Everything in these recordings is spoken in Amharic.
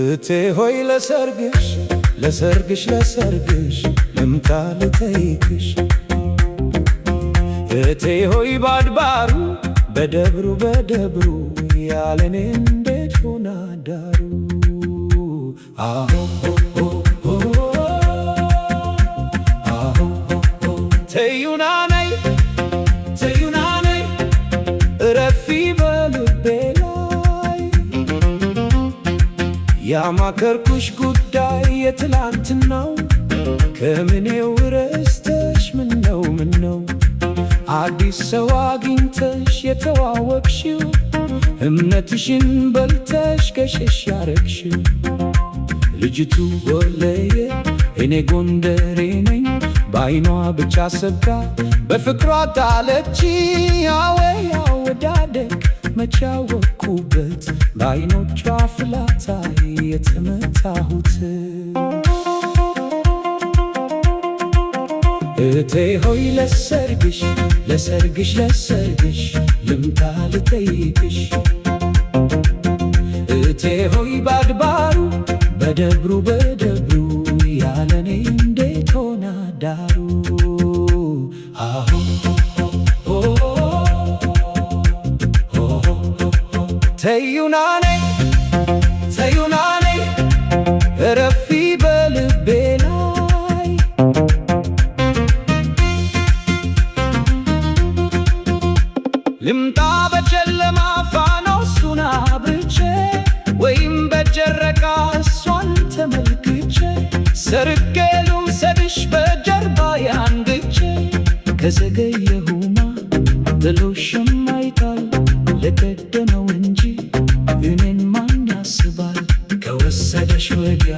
እቴ ሆይ ለሰርግሽ፣ ለሰርግሽ፣ ለሰርግሽ ልምጣ ልጠይቅሽ። እቴ ሆይ ባድባሩ በደብሩ በደብሩ ያለኔ እንዴት ሆና ዳሩ? አሆ አሆ ተዩና ነይ፣ ተዩና ነይ፣ እረፊ በልቤ ላይ። ያማከርኩሽ ጉዳይ የትላንትናው ከምኔው ረስተሽ ምነው ምነው አዲስ ሰው አግኝተሽ የተዋወቅሽው፣ እምነትሽን በልተሽ ገሸሽ ያረግሽው? ልጅቱ ወለየ እኔ ጎንደሬ ነኝ፣ በአይኗ ብቻ ሰብካ በፍቅሯ ጣለች። አዌ አወዳደቅ መቼ ያወቅኩበት በአይኖቿ ፍላታ የተመታሁት። እቴ ሆይ ለሰርግሽ፣ ለሰርግሽ፣ ለሰርግሽ ልምጣ ልጠይቅሽ። እቴ ሆይ ባድባሩ በደብሩ በደብሩ ያለኔ እንዴት ሆና ዳሩ? አሆ ተዩና ነይ፣ ተዩና ነይ፣ እረፊ በልቤ ላይ። ልምጣ በጨለማ ፋኖሱን አብርቼ ወይም በጨረቃ እሷን ተመልክቼ፣ ሰርቄ ልውሰድሽ በጀርባ ያንግቼ። ከዘገየሁማ ጥሎሽም አይጣል፣ ለቀደመው እንጂ እኔን ማን ያስባል? ከወሰደሽ ወዲያ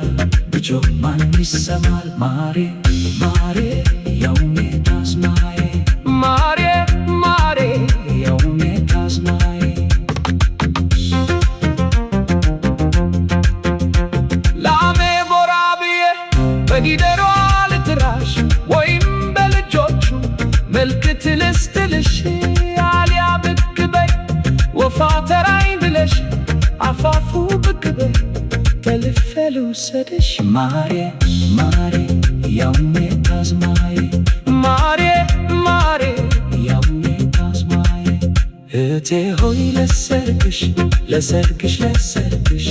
ብጮህ ማን ይሰማል? ማሬ ማሬ ያውሜ ታዝናዬ፣ ማሬ ማሬ ያውሜ ታዝናዬ። ላሜ ቦራ ብዬ በጊደሯ ልጥራሽ ወይም በልጆቹ መልክት ልስጥልሽ፣ አልያ ብቅ በይ ወፋ ተራኝ ብለሽ አፋፉ ብቅ በይ ጠልፌ ልውሰድሽ። ማሬ ማሬ ያውሜ ታዝማዬ፣ ማሬ ማሬ ያውሜ ታዝማዬ። እቴ ሆይ ለሰርግሽ፣ ለሰርግሽ፣ ለሰርግሽ